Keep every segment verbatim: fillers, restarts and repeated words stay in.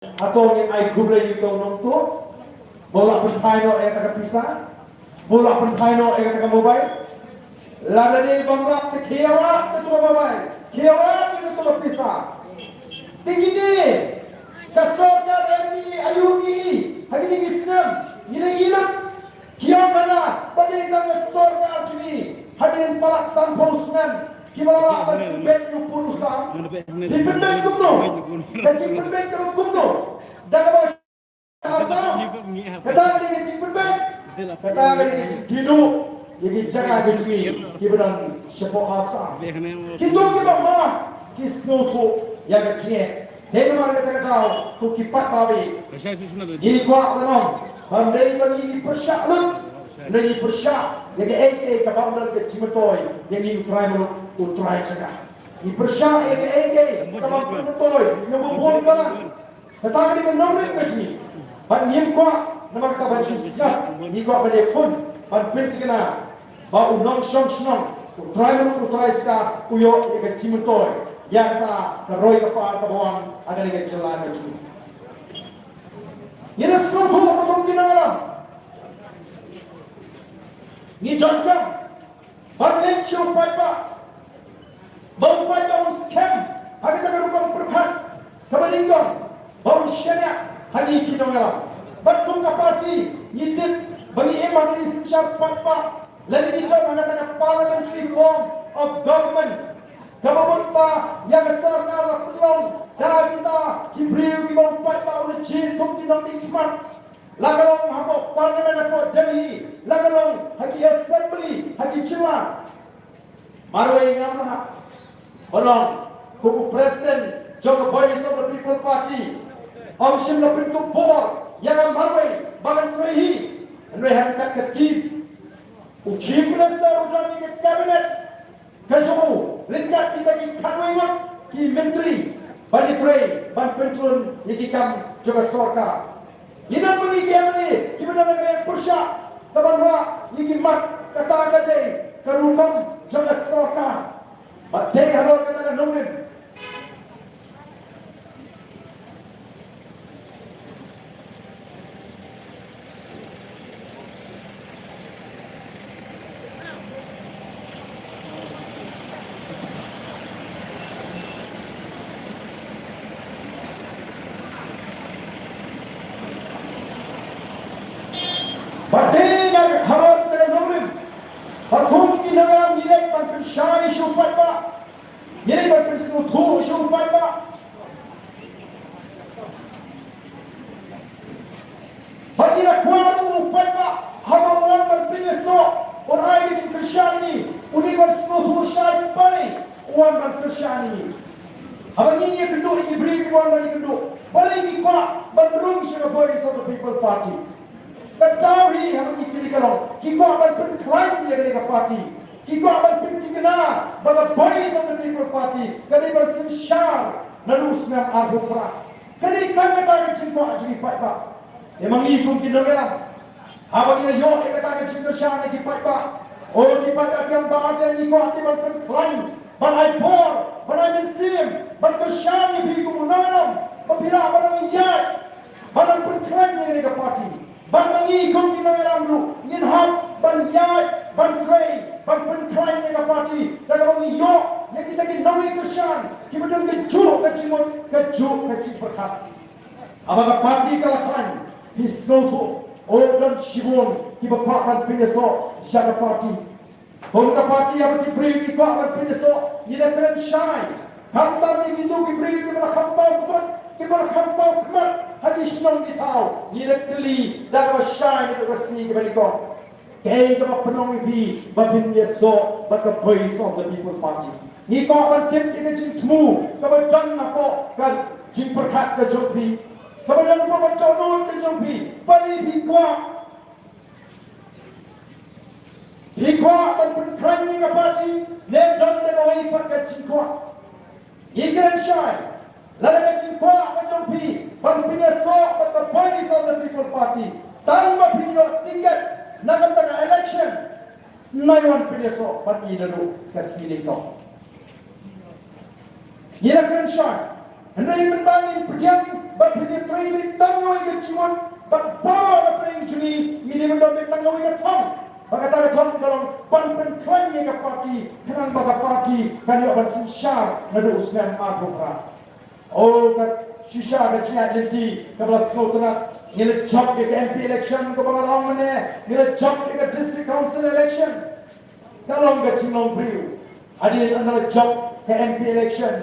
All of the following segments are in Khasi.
Hato ngin ai khublei ïa uto u nongtuh ba u la pynphai noh ïa kata ka pisa, ba u la pynphai noh ïa kata ka mobile? Lada dei bym lah te khie wad ïa uto u mobile, khie wad ïa uto u pisa. Te kine ka sorkar M P A U P E ha kine ki snem ngi la ïoh Ki ong hana ba dei tang ka sorkar jong ngi hadien palat sanphew snem kiba la lah ban pynbeit nongput u sam. Ki pynbeit kumno? Ka jingpynbeit ka long kumno? Da kaba sha Assam. Kata ka dei ka jingpynbeit. Kata ka dei ka jingkiew ïa ki jaka ki jong ngi kiba don shapoh Assam. Kito kiba mad ki sngewthuh ïa ka jingeh. Hynrei namar kata ka daw ko ki paidbah, ngi kwah ban ong ba ym dei ba ngi pyrshah lut, ngi pyrshah ïa kaei kaei kaba ym don ka jingmyntoi ïa ngi u trai muluk u trai jaka. Ngi pyrshah ïa kaei kaei kaba ym don ka jingmyntoi ïa ngi bun bun. Kata ka dei ka nongrim ka jong ngi. Bad ngim kwah namar kata ban shisha ngi kwah ban ïakhun ban pynthikna ba u nongshong shnong u trai muluk u trai jaka u ïoh ïa ka jingmyntoi ïa kata ka roi ka par kaba wan ha kane ka jylla ka jong ngi. Ngi la sngewthuh ba kum ki nongïalam ngi donkam ban leit sha u paidbah ba u paidbah un skhem ha kata ka rukom pyrkhat kaba nyngkong ba un shaniah ha ngi ki nongïalam. Bad kum ka party ngi tip ba ngi im ha kane ka synshar paidbah lane ngi don ha kata ka parliamentary form of government kaba mynta ïa ka sorkar la pynlong da kita ki briew kiba u paidbah u la jied kum ki nongdie khmat. La ka long hapoh Parliament hapoh Delhi, la ka long ha ki Assembly ha ki jylla. Marwei ngam lah ban ong kum u President jong ka Voice of the People Party, ym shym la pynkup bor ïa nga marwei ba ngan trei hi. Hynrei ha kata ka team u Chief Minister u don ïa ka Cabinet ka jong u ryngkat kita ki khatwei ngut ki myntri ban ïatrei ban pyntrun ïa ki kam jong ka sorkar. Ngi don ma ngi ki M L A kiba don ha ka pyrshah ka ban rah ïa ki mat, kata ka dei ka rukom jong ka sorkar. Bad dei halor kata ka nongrim Ba dei na ka khalat ka nongrim ba kum ki nongïalam ngi leit ban pynshai sha u paidbah. Ngi leit ban pynsngewthuh sha u paidbah. Ba ngi la kwah ruh u paidbah haba u wan ban pynïasoh, un ai ka jingkyrshan ïa ngi, un dei ban sngewthuh shai pari u wan ban kyrshan ïa ngi. Haba ngi ïakynduh ïa ki briew kiba wan ban ïakynduh, balei ngi kwah ban rung sha ka Voice of the People Party? Ka daw hi haba ngi kylli ka long, ki kwah ban pynkhlaiñ ïa kane ka party. Ki kwah ban pynthikna ba ka Voice of the People Party ka dei ban synshar naduh u snem arphew phra. Ka dei tang kata ka jingkwah jong ki paidbah. Te ma ngi kum ki nongïalam, haba ngi la ïoh ïa kata ka jingkyrshan na ki paidbah, o ki paidbah, ki ong ba ardei ngi kwah te ban pynkhlaiñ, ban ai bor, ban ai mynsiem, ban kyrshan ïa phi kum u nongïalam ba phi lah ban nang ïaid, ban nang pynkhlaiñ ïa kane ka party. Bad ma ngi kum ki nongïalam ruh ngin hap ban ïaid, ban trei, ban pynkhlaiñ ïa ka party da kaba ngi ïoh ïa kita ki nongwei kyrshan kiba don kajuh ka jingmut, kajuh ka jingpyrkhat. Haba ka party ka la khlaiñ, phi sngewthuh, o, don shibun kiba kwah ban pynïasoh sha ka party. Kum ka party haba ki briew ki kwah ban pynïasoh, ngi la kren shai. Khamtam ïa kito ki briew kiba la kham paw khmat, kiba la kham paw khmat ha ki shnong ki thaw, ngi la kylli da kaba shai naduh ka sngi kaba nyngkong. Kaei kaba pynlong ïa phi ba phin ïasoh bad ka Voice of the People Party? Ngi kwah ban tip ïa ka jingthmu kaba don hapoh ka jingpyrkhat ka jong phi, kaba don hapoh ka dohnud ka jong phi. Balei phi kwah? Phi kwah ban pynkhlaiñ ïa ka party ne don da kawei pat ka jingkwah? Ngi kren shai, lada ka jingkwah ka jong phi ban pynïasoh bad ka Voice of the People Party, tang ba phin ïoh tiket na kata ka election, nai wan pynïasoh bad ngi naduh ka sngi nyngkong. Ngi la kren shai, hynrei mynta ngin pdiang ba phin ïa Ngi dei tang ïa ka jingmut bad baroh na pdeng jong ngi, ngi dei ban don tang ïa ka thong. Bad kata ka thong ka long ban pynkhlaiñ ïa ka party, khnang ba ka party kan ïoh ban synshar naduh u snem arphew phra. O, ka shisha ka jingïaid lynti kaba la sngewtynnat. Ngi la jop ïa ka M P election kaba nga la ong mynne, ngi la jop ïa ka District Council election. Ka long ka jinglong briew. Hadien ba la jop ka M P election,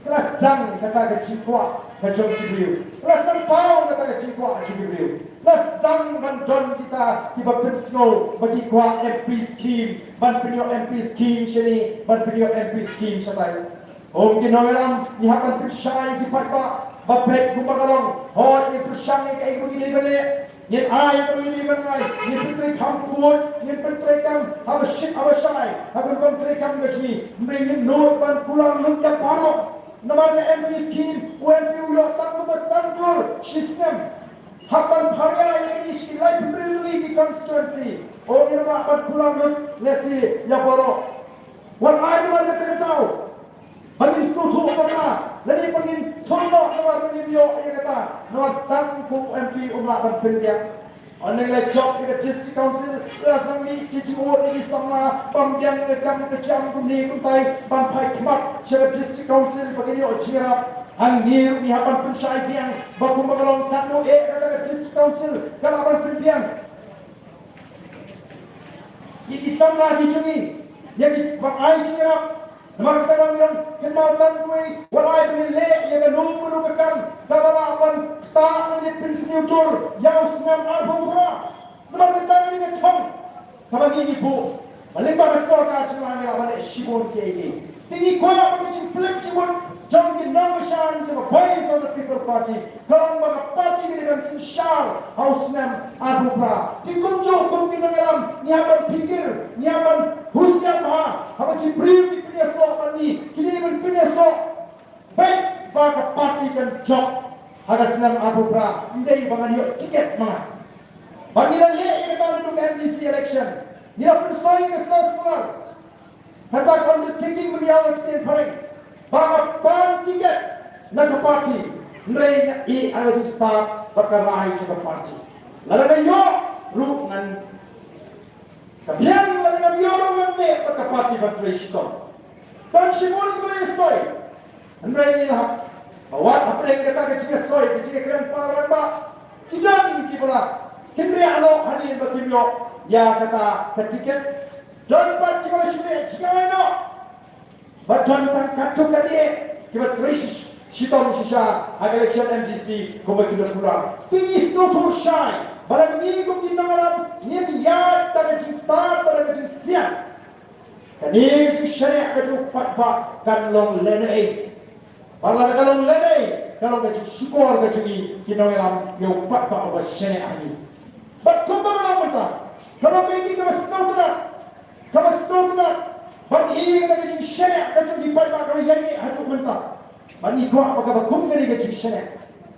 ka la sdang kata ka jingkwah ka jong ki briew. Ka la sdang paw kata ka jingkwah ka jong ki briew. Ka la sdang ban don kita kiba pynsngew ba ki kwah M P scheme, ban pynïoh M P scheme shane, ban pynïoh M P scheme shatai. Kum ki nongïalam, ngi hap ban pynshai ïa ki paidbah ba peit kumba ka long. Hooid, ngi pyrshang ïa kaei kaba ngi dei ban leh. Ngin ai kaba ngi dei ban ai. Ngin pyntreikam khuid, ngin pyntreikam haba shit haba shai ha ka rukom treikam ka jong ngi. Hynrei ngin nud ban kular lut ïa baroh. Namar ka M P scheme, u M P u ïoh tang kumba san klur shi snem. Hap ban pharia ïa kine shi laiphew tylli ki constituency. Ong ïa, namar ban kular lut lehse ïa baroh. Wat ai namar kata ka daw ba ngin sngewthuh bakla lane ba ngin thung noh namar ba ngin ïoh ïa kata. Namar tang kum u M P um lah ban pynbiang. Ynda la jop ïa ka District Council, la sdang mih ki jingud na ki samla ban biang ka kam ka jam kumne kumtai ban phai khmat sha ka District Council ba kin ïoh jingïarap. Hangne ruh ngi hap ban pynshai biang ba kumba ka long katno eh kata ka District Council ka lah ban pynbiang ïa ki samla ki jong ngi, ïa kiba ai jingïarap. Namar kata ba ngi ong kynmaw tang kawei, wat ai ba ngin leh ïa kano kano ka kam kaba lah ban ktah lane pynsniew dur ïa u snem arphew phra. Namar kata ngi thong kaba ngi ngi buh ba lyngba ka sorkar jong ngi lah ban leh shibun kiei kiei. Te ngi kwah ba ka jingpynlong jingmut jong ki nongkyrshan jong ka Voice of the People Party ka long ba ka party ka dei ban synshar ha u snem arphew phra. Te kumjuh kum ki nongïalam ngi hap ban phikir, ngi hap ban husiar bha haba ki briew ki pynïasoh bad ngi, ki dei ban pynïasoh beit ba ka party kan jop ha ka snem arphew phra, ym dei ba ngan ïoh tiket ma nga. Ba ngi la leh ïa kata naduh ka M D C election, ngi la pynsoi ïa ka circular. Kata ka undertaking ba ngi ïoh ha ktien phareng ba nga pan tiket na ka party, hynrei nga ïeh ha ka jingstad bad ka rai jong ka party. Lada nga ïoh ruh ngan, ka biang, lada ngam ïoh ruh ngan leh bad ka party ban trei shitom. Don shibun kiba la ïasoi, hynrei ngi la hap ba wat hapdeng kata ka jingïasoi, ka jingïakren para rangbah, ki don kiba la kynriah noh hadien ba kim ïoh ïa kata ka tiket. Don pat kiba la shu leh jngai noh. Ba don tang katto katne kiba trei shi-, shitom shisha ha ka election M D C kumba ki don kular. Te ngi sngewthuh shai ba lada ngi kum ki nongïalam ngim ïaid da ka jingstad, da ka jingsian, kane ka jingshaniah ka jong u paidbah kan long lehnohei. Bad lada ka long lehnohei, ka long ka jingshukor ka jong ngi ki nongïalam ïa u paidbah uba shaniah ha ngi. Bad kumba ka long mynta, ka long kaei kaba sngewtynnat, kaba sngewtynnat ban ïohi ïa ka jingshaniah ka jong ki paidbah kaba ïaineh haduh mynta. Bad ngi kwah ba kaba kum kane ka jingshaniah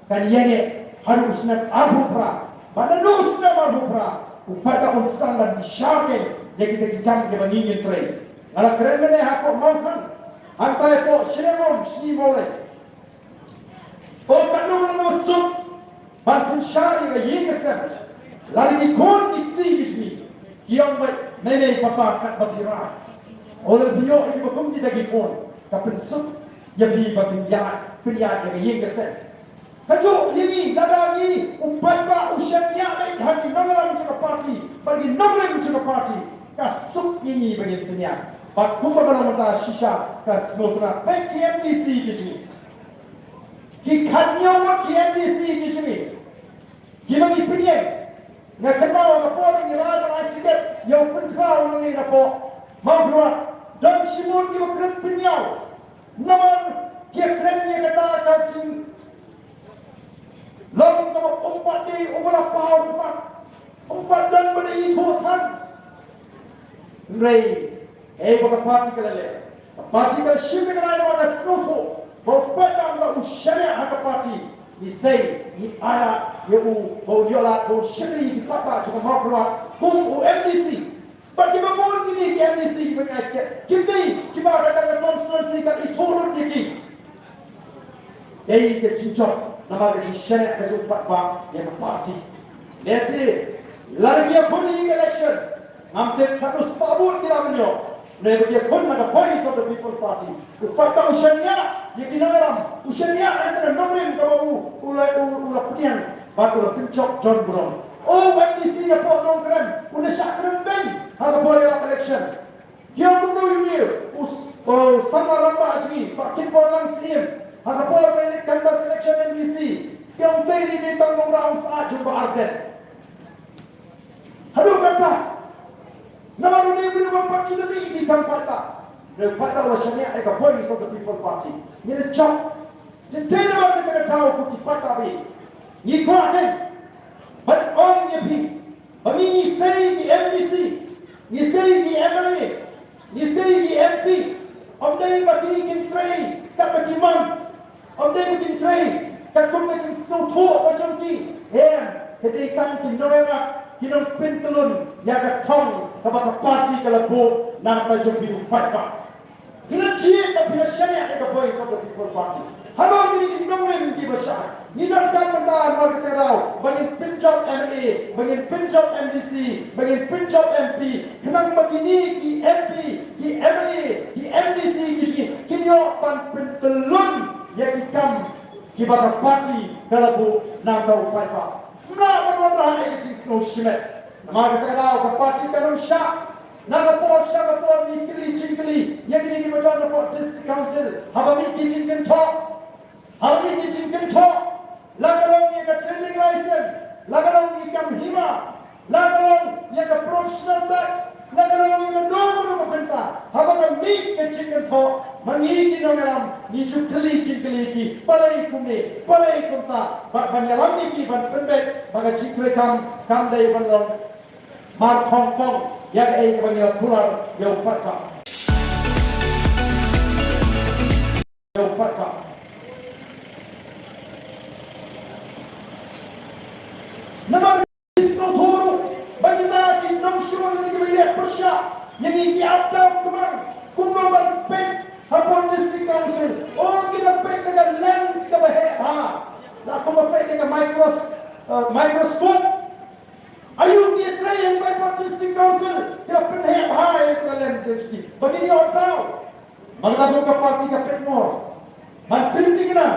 kan ïaineh haduh u snem arphew phra. Bad naduh u snem arphew phra u paidbah un sdang ban bishar keiñ ïa kita ki kam kiba ngi ngin trei. Nga la kren mynne ha Mawkhang, hangta hapoh Shillong, Shillong. Ko katno ngi suk ban synshar ïa ka ïing ka sem. Lada ki khun ki kti ki jong ngi ki ong beit, mei mei papa, katba phi rai. O, lada phi ïoh ïa kiba kum kita ki khun, ka pynsuk ïa phi ba phin ïaid, phin ïaid ïa ka ïing ka sem. Kajuh ïa ngi, lada ngi, u paidbah u shaniah beit ha ki nongïalam jong ka party bad ki nongrim jong ka party, ka suk ïa ngi ba ngin pynïaid. Bad kumba ka long mynta shisha ka sngewtynnat. Peit ki M D C ki jong ngi, ki khatñiew ngut ki M D C ki jong ngi kiba ngi pynïeng. Nga kynmaw ha ka por ngi rai ban ai tiket ïa u Pynkhraw nangne napoh Mawkyrwat, don shibun kiba kren pynïaw. Namar ki kren ïa kata ka jinglong kaba um pat dei uba la paw khmat, um pat don ba dei ithuh than. Hynrei kaei ba ka party ka la leh, ka party ka la shim ïa ka rai namar ka sngewthuh ba u paidbah u shaniah ha ka party. Ngi sei, ngi ïa ïa u ba un ïoh lad, ba un shakri ïa ki paidbah jong ka Mawkyrwat kum u M D C. Bad kiba bun kine ki M D C kiba ngi ai tiket, kim dei kiba kata ka constituency ka ithuh lut ïa ki. Dei ka jingjop Namar ka jingshaniah ka jong u paidbah ïa ka party. Lehse lada ki ïakhun ïa ka election, ngam tip katno spah vote ki lah ban ïoh. Hynrei ba ki ïakhun na ka Voice of the People Party, u paidbah u shaniah ïa ki nongïalam, u shaniah ïa ka nongrim kaba u, u la, u, u la pdiang bad u la pynjop don burom. U MDC na Nongkrem u la shah kren beiñ ha ka por ïalap election. Ki ong kumno ïa u, u Samla Rangbah jong ngi Bah Kitborlang Syiem, ha ka por ba ïaleh canvass election MDC, ki ong te dei tang nongrah ong sah jong Bah Ardent. Haduh katta, namar une u briew bym pat ju mih ïa ki kam paidbah. Une u paidbah u la shaniah ïa ka Voice of the People Party. Ngi la jop. Te namar kata ka daw ko ki paidbah, ngi kwah ne ban ong ïa phi ba ngi, ngi sei ki MDC, ngi sei ki MLA, ngi sei ki MP. Ym dei ba kine kin trei katba ki mon, ym dei ba kin trei katkum ka jingsngewthuh ka jong ki. Em, ka dei tang ki nongïarap, ki nongpyntyllun ïa ka thong kaba ka party ka la buh na ka bynta jong phi u paidbah. Phi la jied bad phi la shaniah ïa ka Voice of the People Party. Halor kine ki nongrim kiba shah, ngi donkam mynta namar kata ka daw ba ngin pynjop MLA, ba ngin pynjop MDC, ba ngin pynjop MP, khnang ba kine ki MP, ki MLA, ki MDC ki jong ngi kin ïoh ban pyntyllun ïa ki kam kiba ka party ka la buh na ka bynta u paidbah. Ym lah ban wanrah ïa ka jingsngew shimet. Namar kata ka daw ka party kan ym shah na ka por sha ka por ngi kylli jingkylli ïa kine kiba don hapoh District Council. Haba mih ki jingkynthoh, haba mih ki jingkynthoh, la ka long ïa ka trading license, la ka long ïa ki kam hima, la ka long ïa ka professional tax, la ka long ïa kano kano ka bynta. Haba ka mih ka jingkynthoh, ma ngi ki nongïalam ngi ju kylli jingkylli ïa ki, balei kumne, balei kumta, bad ban ïalam ïa ki ban pynbeit ba ka jingtrei kam kam dei ban long markhongpong ïa kaei kaba ngi la kular ïa u paidbah. Ïa u paidbah. Namar ngi sngewthuh ruh ba kita ki nongshun lane kiba ïaleh pyrshah ïa ngi ki ap dam kumno ban peit hapoh District Council. Oh, ki la peit da ka lens kaba heh bha. La kumba peit da ka micros-, eh, microscope. Aïu ki trei hapoh District Council, ki la pynheh bha ïa ka lens jong ki ba kin ïoh daw. Namar kata ka party ka pynmor ban pynthikna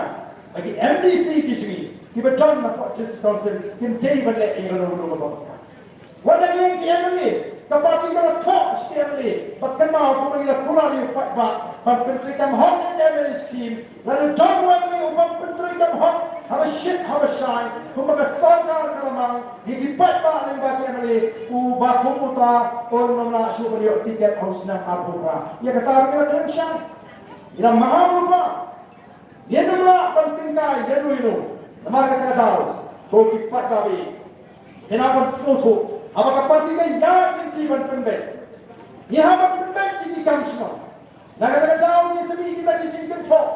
ba ki MDC ki jong ngi kiba don hapoh District Council kim dei ban leh ïa kano kano kaba. Wat la ki MLA, ka party ka la thoh sha ki MLA ba kynmaw kumba ngi la kular ïa u paidbah ban pyntrei kam hok ïa ki MLA scheme. Lada don u MLA u bym pyntrei kam hok haba shit haba shai kumba ka sorkar ka la mang, ïa ki paidbah lyngba ki MLA, u Bah Khumbutta un ym lah shuh ban ïoh tiket ha u snem arphew phra. Ïa kata ruh ngi la kren shai, ngi la maham ruh ba ngin ym lah ban tyngkai ïano ïano. Namar kata ka daw, ko ki paidbah, ngi hap ban sngewthuh, haba ka party ka ïaid lynti ban pynbeit, ngi hap ban pynbeit ïa ki kam shnong. Na kata ka daw ngi sa mih kita ki jingkynthoh.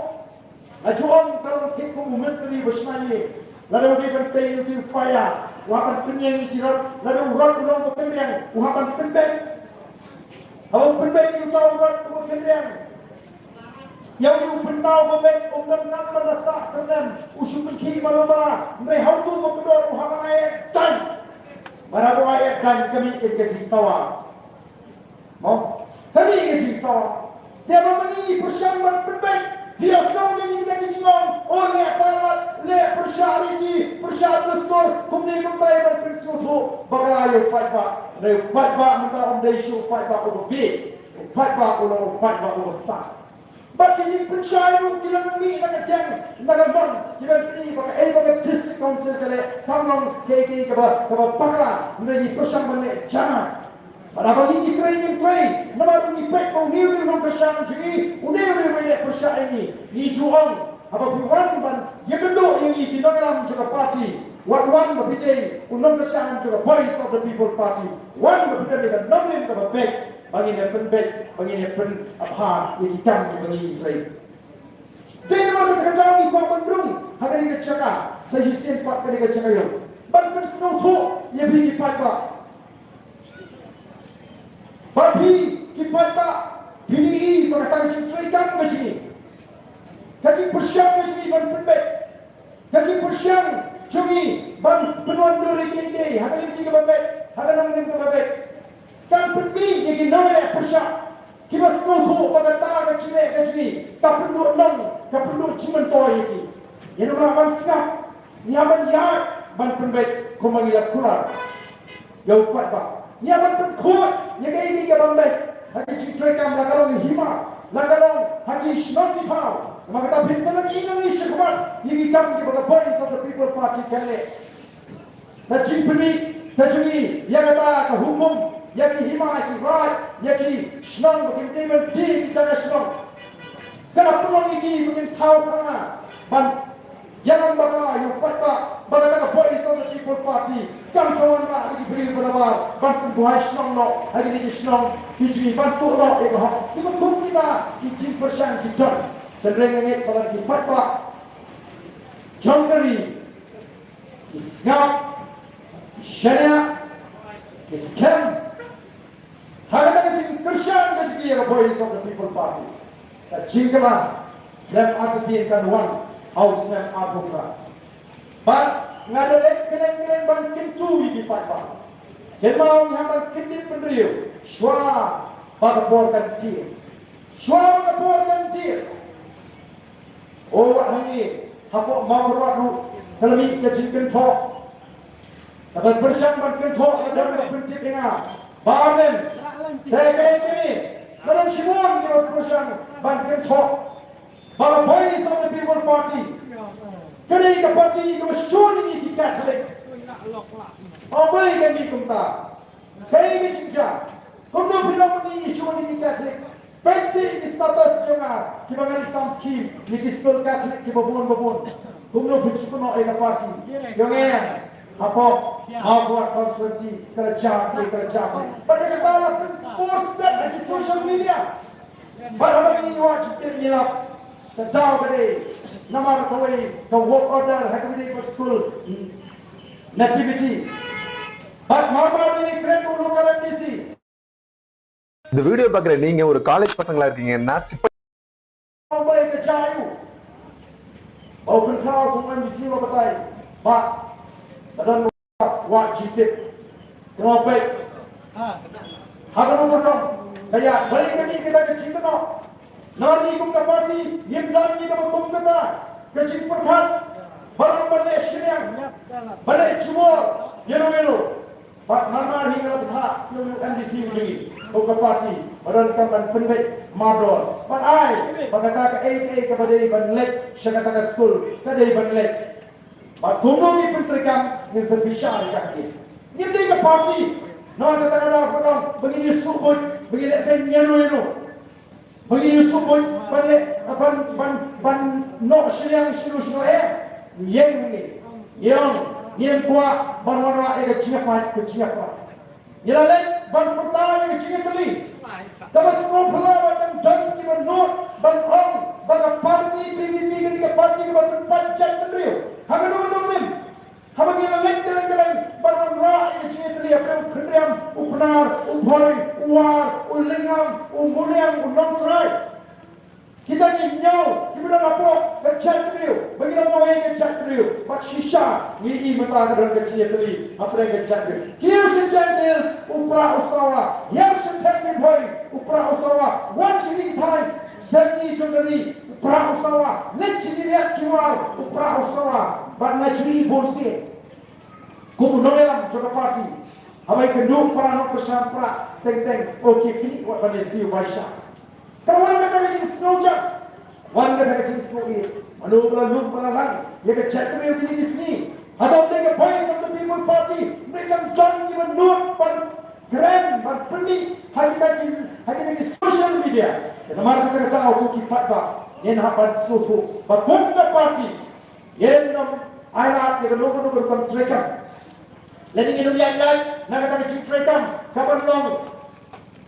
Nga ju ong, ka long thik kum u mistri ba shna ïing. Lada u dei ban tei ïa u paia, u hap ban pynïeng ïa ki rot. Lada u rot u long uba kynriang, u hap ban pynbeit. Haba u pynbeit ïa uta u rot uba kynriang, ïa u pynpaw ba beit um donkam ban da sah kyrdan, u shu pynkhih baroh ba. Hynrei ha utu uba kordor u hap ban ai ïa ka daiñ. Bad haba u ai ïa ka daiñ ka mih ka jingsawa. Mo, kane ka jingsawa. Te ba ma ngi ngi pyrshang ban pynbeit, phi ïohsngew ïa ngi da ki jingong, oh, leh palat, leh pyrshah riti, pyrshah dustur, kumne kumtai ban pynsngewthuh bakla ïa u paidbah. Hynrei u paidbah mynta um dei shuh u paidbah uba bieit, u paidbah u long u paidbah uba stad. Bad ki jingpynshai ruh ki la mih na ka jeng na ka mon, ki ban pyni ba kaei ba ka District Council ka leh kam long kaei kaei kaba, kaba bakla, hynrei ngi pyrshang ban leh jana. Bad haba ngi ngi trei ngi trei, namar ngi peit ba une u dei u nongkyrshan jong ngi, une u dei uba ïaleh pyrshah ïa ngi. Ngi ju ong, haba phi wan ban ïakynduh ïa ngi ki nongïalam jong ka party, wat wan ba phi dei u nongkyrshan jong ka Voice of the People Party. Wan ba phi don ïa ka nongrim kaba beit, ba ngin ïa pynbeit, ba ngin ïa pynbha ïa ki kam kiba ngi trei. Te namar kata ka daw ngi kwah ban rung ha kane ka jaka, sa shisien pat kane ka jaka ïew, ban pynsngewthuh ïa phi ki paidbah. Ba phi ki paidbah phi ïohi ba kata ka jingtrei kam ka jong ngi, ka jingpyrshang ka jong ngi ban pynbeit, Ka jingpyrshang jong ngi ban pynwandur ïa kiei kiei ha ka lynti kaba beit, ha ka nongrim kaba beit, kan pynmih ïa ki nongleh pyrshah kiba sngewthuh ba kata ka jingleh ka jong ngi ka pynduh nong, ka pynduh jingmyntoi ïa ki. Ïa namar ban sngap, ïa ban ïaid ban pynbeit kumba ngi la kular ïa u paidbah. Ngi hap ban pynkhuid ïa kaei kaei kaba beit ha ki jingtreikam, la ka long hima, la ka long ha ki shnong ki thaw. Namar kata phin sa nang ïohi shakhmat ïa ki kam kiba ka Voice of the People Party kan leh. Na jingpynmih ka jong ngi ïa kata ka hukum ïa ki hima, ïa ki raid, ïa ki shnong, ba kim dei ban die ki jaka shnong. Ka la pynlong ïa ki ba kin thaw khana ban ïalam bakla ïa u paidbah, ba kata ka Voice of the People Party kam sa wanrah ïa ki briew ba nabar ban pynbuhai shnong noh ha kine ki shnong ki jong ngi, ban tuh noh ïa ka hok. Ki ba kum kita ki jingpyrshang ki don. Hynrei nga ngeit ba la ki paidbah jong ka ri ki sngap, ki shaniah, ki skhem ha kata ka jingkyrshan ka jong ngi ïa ka Voice of the People Party. Ka jingkylla khlem artatien kan wan ha u snem arphew phra. Bad nga da leit kylleng kylleng ban kyntu ïa ki paidbah. Kynmaw, ngi hap ban kyndit bynriew shuwa ba ka por kan tiar. Shuwa ba ka por kan tiar. O, wat hangne hapoh Mawkyrwat ruh ka la mih ka jingkynthoh. Ka ban pyrshang ban kynthoh ka don ka pyntip ïa nga. Ba men, te kaei kane? Ka don shibun kiba pyrshang ban kynthoh ba ka Voice of the People Party ka dei ka party kaba shun ïa ki Catholic. Ym dei, ka mih kumta. Kaei ka jingjia? Kumno phi long mynta ngi shu wan ïa ki Catholic? Peit seh ïa ki status jong nga kiba nga dei sam scheme ïa ki skul Catholic kiba bun ba bun. Kumno phi shu kynnoh ïa ka party? Ïa nga, hapoh Mawkyrwat constituency ka la jia, ka la jia. Bad ïa kata la pynpost ha ki social media. Bad haba ngi wad jingtip ngi lap, ka daw ka dei namar kawei ka work order ha kawei ka skul Nativity. Bad marmar ngi kren u local M D C. இந்த வீடியோ பார்க்குற நீங்க ஒரு காலேஜ் பசங்களா இருக்கீங்கன்னா, ஸ்கிப் Ba u pynpaw kum u M D C ba batai ba ka don wad jingtip. Kynmaw, peit, ha kano kano ka ïa ba ïa ka mih kata ka jingkynnoh. Ngi kum ka party ngim don ïa kaba kum kata ka jingpyrkhat ba long ban leh shiliang, ban leh jubor ïa no ïa no. Bad marmar hi nga la bthah ïa u M D C u jong ngi, u ka party ba donkam ban pynbeit mardor ban ai ba kata kaei kaei kaba dei ban leit sha kata ka skul ka dei ban leit. Bad kumno ngi pyntreikam, ngin sa bishar ïa ka. Ngim dei ka party, na kata ka daw ka long ba ngin ïa sngewbha ba ngin leh beiñ ïa no ïa no. Ba ngi ïa sngewbha ban leh, ban, ban, ban noh shiliang shano shano eh. Ïeng ngi, ïeng, ngim kwah ban wanrah ïa ka jingïapait ka jingïapra. Ngi la leit ban pyrta ïa ka jingïatylli. Kaba sngewphylla ba dang don kiba nud ban ong ba ka party P P P ka dei ka party kaba pynpait jaitbynriew. Ha kano kano ka rim. Haba ngi la leit kylleng kylleng ban wanrah ïa ka jingïatylli, hapdeng u Khynriam, u Pnar, u Bhoi, u War, u Lyngngam, u Muliang, u Nongtrai. Kita ki hynñiew kiba don hapoh ka jaitbynriew, ba ngi la buh ïa ka jaitbynriew. Bad shisha ngi i mynta ka don ka jingïatylli hapdeng ka jaitbynriew. Ki Uasin Jaintia Hills, u Prah u Sawa, ïar shynthei Ri Bhoi, u Prah u Sawa, wan sha ki thaiñ sepngi jong ka ri, u Prah u Sawa, leit sha ki riat ki war, u Prah u Sawa. Bad nga ju i bun sien kum u nongïalam jong ka party, haba ïakynduh para nongkyrshan Prah teng teng, okay, kine wat ban ïasiew bai shah. Ka wan kata ka jingsngewjam, wan kata ka jingsngewieit. Mano ba la lum ba la lang ïa ka jaitbynriew kine ki sngi? Hato ym dei ka Voice of the People Party? Ym dei tang jon kiba nud ban kren, ban pynmih ha kita ki, ha kita ki social media. Namar kata ka daw, ko ki paidbah, ngin hap ban sngewthuh ba kum ka party ngin ym ailad ïa kano kano ka rukom treikam. Lane ngin ym ïaid lait na kata ka jingtreikam kaban long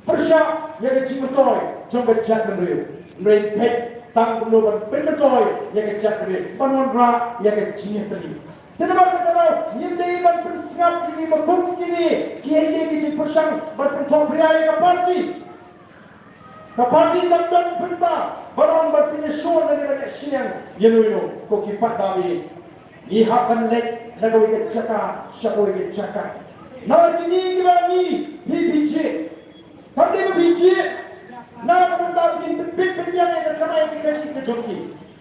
pyrshah ïa ka jingmyntoi jong ka jaitbynriew. Hynrei peit tang kumno ban pynmyntoi ïa ka jaitbynriew, ban wanrah ïa ka jingïatylli. Te namar kata daw ngim dei ban pynsngap ïa ki ba kum kine kiei kiei ki jingpyrshang ban pynthohbria ïa ka party. Ka party kam don bynta ban ong ban pynïasoh lane ban leh shiliang ïa no ïa no, ko ki paidbah. Ngi hap ban leit na kawei ka jaka sha kawei ka jaka. Namar kine kiba ngi, phi, phi jied. Kam dei ba phi jied na ka bynta ba kin pynbit pynbiang ïa ka kamai ka kajih ka jong ki,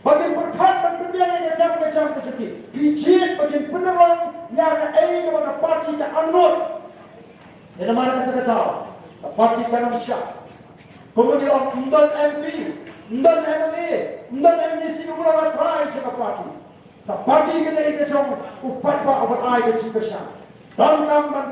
ba kin pyrkhat ban pynbiang ïa ka kam ka jam ka jong ki. Phi jied ba kin pynrong ïa kaei kaba ka party ka angnud. Ïa namar kata ka daw ka party kan ym shah. Kumba ngi ong, ym don M P, ym don M L A, ym don M D C uba la trai jong ka party. Ka party ka dei ka jong u paidbah uba ai ka jingkyrshan. Donkam ban